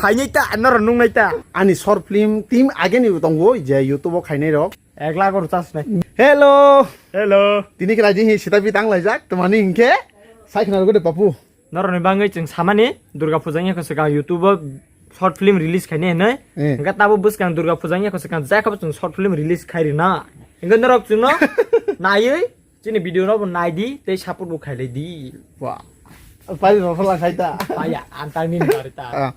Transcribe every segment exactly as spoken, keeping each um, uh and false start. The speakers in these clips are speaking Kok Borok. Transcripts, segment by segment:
Phainai ta, norok nungnai ta. Ani short film team ageni bo tongo, je YouTube o khainai rok. Ek lakh oro chas nai. Hello. Hello. Tini khe naidi hi sita bi tang laijak, twmani hinkhe sai khna rwgwi de papu. Norokni bangwi chwng samani Durga Puja wngya khe swkang YouTube o short film release khainai hinwi. Eh. Hwnkhe tabuk bwskang Durga Puja wngya khe swkang jai khabo chwng short film release khai rwna. Hwnkhe norok chwngno naiwi chini video no bo naidi tei support bo khailai di. Wah. Pari rosala khai ta. Aya, antar ni nari ta. Ah.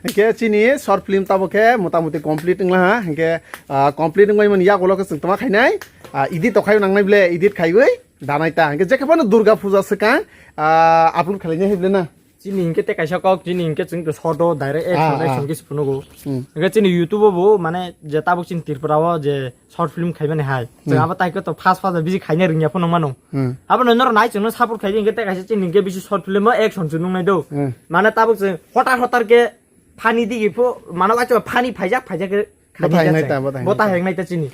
Hwnkhe chini short film tabuk khe motamuti complete wngla ha. Hwnkhe, ah, complete wngmani yagulo khe chwng tongma khainai. Ah, edit to khayo nangnai ble, edit khaiwi danai ta. Hwnkhe jekhe phano Durga Puja swkang, ah, upload khlainai hai ble na. Chini hinkhe tei kaisa kok, chini hinkhe chwng to short o direct action, ah, action khe se phunugo. Hmm. Hinkhe chini YouTube o bo mane je tabuk chini Tripura o je short film khaimani hai. Chwng, hmm, abo tai khe to fast fast bisi khaina rwngya phano mano. Hmm. Abo no norok nai chwngno support khaidi hinkhe tei kaisa chini hinkhe bisi short film o action chwng nungnai do. Hmm. Mane tabuk chwng hotar hotar khe funny digi pho mano bacho funny phaijak phaijak khe. Bo khaidi ta ta, chwng. Bo ta ta ta. Bo ta hengnai ta chini.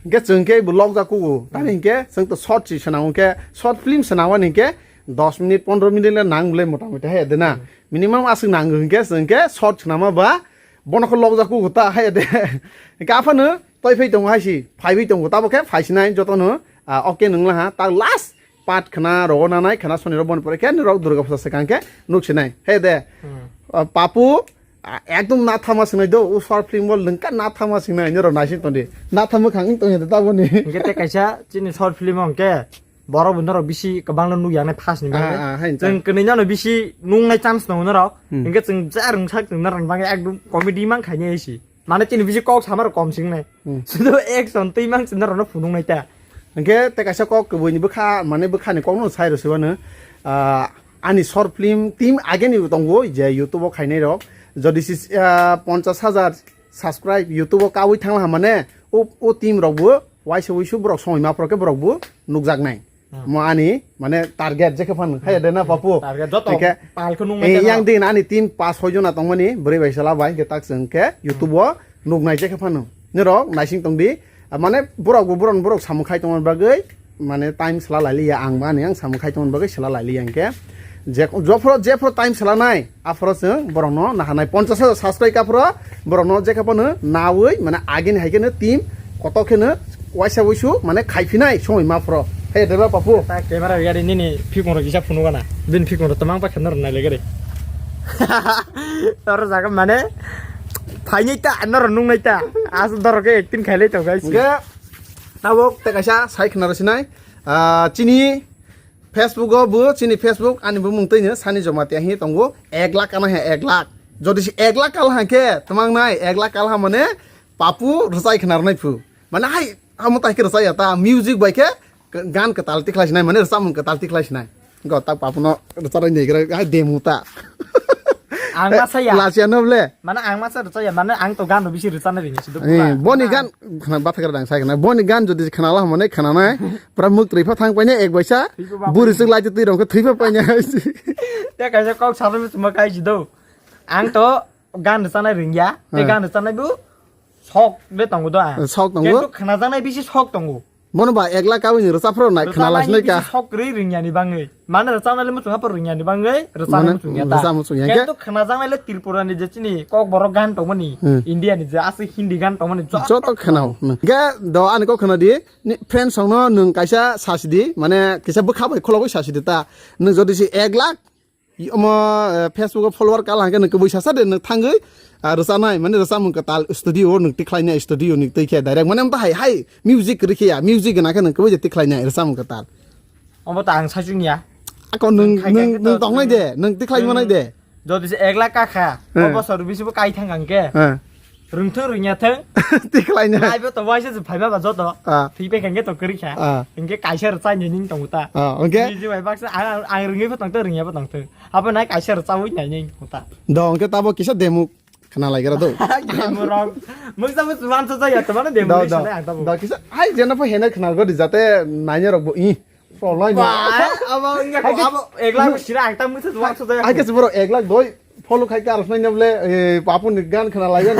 Hingke chwng khe bo lok jak kugo. Tani hingke chwng to short si swnam hingke short film swnam ani hingke dos minute pondro minute le nang le mota moti hai de na. Hmm. Minimum aswk nang hingke chwng khe short swnama ba bono khe lok jak kugo ta hai de. Hingke aphano toi phai tongo hai si, phai wi tongo tabo khe phai sinai joto no, ah, okay nung la ha ta last part khna rogo nanai khna soni rok bon pore khe norok Durga Puja swkang khe nuk sinai. He de. Hmm. Ah, Papu, ah, ekdom nathama swngnai do, o short film o lengka nathama swngnai norok naising tongdi. Nathama khang wng tongya de taboni. Hingke tei kaisa chini short film o hingke borok bo norok bisi kwbangno nukya nai first ni bagwi. Ah, ah, hai ta. Chwng kwnwi no bisi nungnai chance tongo norok. Hmm. Hingke chwng ja rwngsak chwng norok bagwi ekdom comedy mang khainai si. Mane chini bisi kok sama rok kom sing nai. Hmm. Sudo action twi mang chwng norok no phunuk nai ta. Hingke tei kaisa kok kwbui ni bwkha, mane bwkha ni kok no sai rw se mano. Ah, ani short film team age ni bo tongo je YouTube o khainai rok. Jodi si, ah, ponchas hajar subscribe YouTube o kawi thang ha mane o, o team rok bo waisa wuisu borok somoi ma phoro khe borok bo nukjak nai. Hmm. Mo ani mane target je khe phano khai de na papu. Target joto hingke pal khe nung eh, nai yang na. Din ani team pas soi jona tongmani bwrwi bai sala bai hingke tak chwng khe YouTube o nuk nai je khe phano. Nirok naising tong di. Ah, mane borok bo borok borok samung khai tongmani bagwi mane time sala lai liya ang ba ani ang samung khai tongmani bagwi sala lai liya hingke je jophoro jephoro time sala nai. Aphoro chwng borokno nahanai ponchas hajar subscribe aphoro borokno jekhe phano nawi mane agini hai kheno team kotok kheno waisa wuisu mane khaiphinai somoi ma phoro. He deba papu. Ta camera gari nini phikmoro kisa phunukana. Bini phikmoro tamang pa kheno rwnai le gari. Tor jaga mane phainai ta norok nungnai ta. As dorok ke acting khailai to guys. Hingke tabok te kaisa sai khna rw sinai. Ah, chini Facebook o bo chini Facebook ani bumung twi no Sani Jamatia hi tongo ek lakh kana he ek lakh. Jodi se ek lakh kal ha khe twmang nai ek lakh kal ha mane papu rwchai khna rwnai phu. Mane hai amo tai khe rwchai ya ta music bai khe gan kwtal tikhlai sinai mane rwchapmung kwtal tikhlai sinai. Go ta papu no rwchai nai gra hai demu ta. Ang ma saya. Lasia no ble. Mane ang masa rwchaya, mane ang to gan rw bisi rwchana ringya se, eh, boni gan khna bathagra dang sai khna. Boni gan jodi khna la mane khna nai, pura muk tripha thang paine ek baisa, thwi pa buri sik lai twi rong khe thwi pa paine. Te kaisa kok sarwi chuma kai si do. Ang to gan rwchana ringya, te, eh, gan rwchana bu sok de tongo do ang. Sok tongo? Kintu khna janai bisi sok tongo. Bono ba ek lakh kawi ni rwchap phro nai khna lai sinai ka. Rwchapnai bisi sok kwrwi ringya ni bangwi. Mane rwchapnai le muchung haphar ringya ni bangwi rwchapnai muchung ya ta. Rwchap muchung ya khe. Kintu khna janai le Tripura ni je chini kok borok gan tongmani, hmm, India ni je aswk Hindi gan tongmani joto khna o. Ga do ani kok khna di, ni friends song no nwng kaisa sasi di, mane kisa bwkha bai khulogwi sasi di ta. Nwng jodi si ek lakh Omo, eh, Facebook o follower kal hangke nwng kwbui sasa de nwng thangwi, ah, rwchanai, mane rwchamung kwtal studio o nwng tikhlainai, studio ni twi khe direct, mane omo hai, hai music rikhiya, music gwnang khe nwng kwbui je tikhlainai rwchamung kwtal. Omo ta ang saichung ya. Ako nwng, nwng khai nwng, khe nwng to tongnai de, nwng tikhlai nwng manai de. Jodi se ek lakh kakha, hmm, o bosor bisi bo kai thang hangke. Hmm. Rwngthwng rwngya thwng. Tikhlainai. Laibo to waisa se phaiba ba joto. Ah. Thwi pai khe to kwrwi kha. Ah. Hingke kaisa rwchai ni ning tongo ta. Ah, hingke? Biji bai baksa ang, ang rwngwi bo tongthwng rwngya bo tongthwng. Abo nai kaisa rwchaui nai ning tongo ta. Do hingke tabo kisa demo khna lai gra do. Demo rok. Mungsa bo chuban cha cha ya to mane demo. Do, do. Rwchai ang tabo. Do kisa hai jena pho hene khna go di jate naina rok bo i. Polai ni. Ba, abo wngya ko, abo ek lakh sira ang ta mungsa chuban cha cha ya. Hai khe borok ek lakh doi. Follow khai ka arosnai nable, eh, papu ni gan khna lai gan.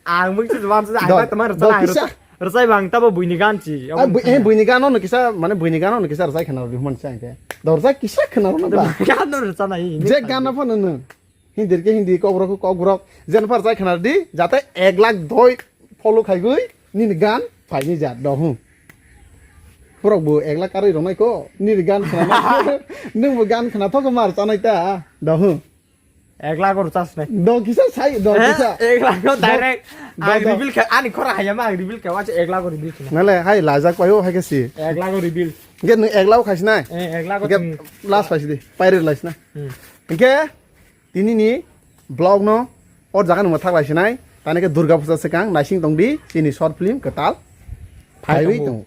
Ang mungsa chuban cha cha ang ta mane rwchai. Do kisa. Rwchai bang tabo buini gan chi. Ah, bui-, eh, buini gan no kisa, mane buini gan no kisa rwchai khna rw man sa ke. Do rwchai kisa khna rw na ba. Gan no rwchana i. Je gan na phone no. Hindi ke Hindi, Kokborok ke Kokborok. Jen phar chai khna di, jate ek lakh doi follow khaigwi nini gan phaini jat do, hmm. Borok bo ek lakh karwi rwnai ko, nini gan khna ma. Nwng bo gan khna thok mar chanai ta, do, hmm. Ek lakh oro chas nai. Do kisa sai, do kisa. Ek lakh no direct. Do, ang do. Reveal khe, ani khora hayama ang reveal khe, wacha ek lakh reveal khe. Nale hai lajak payo hai khe si. Ek lakh reveal. Ge nwng ek lakh khais nai. Eh, ek lakh. Ge last khais di. Pirate lais na. Hmm. Ge tini ni vlog no or jaga nungma thak lai sinai. Tani ke Durga Puja sekang naising tong di chini short film kwtal. Phaiwi tongo.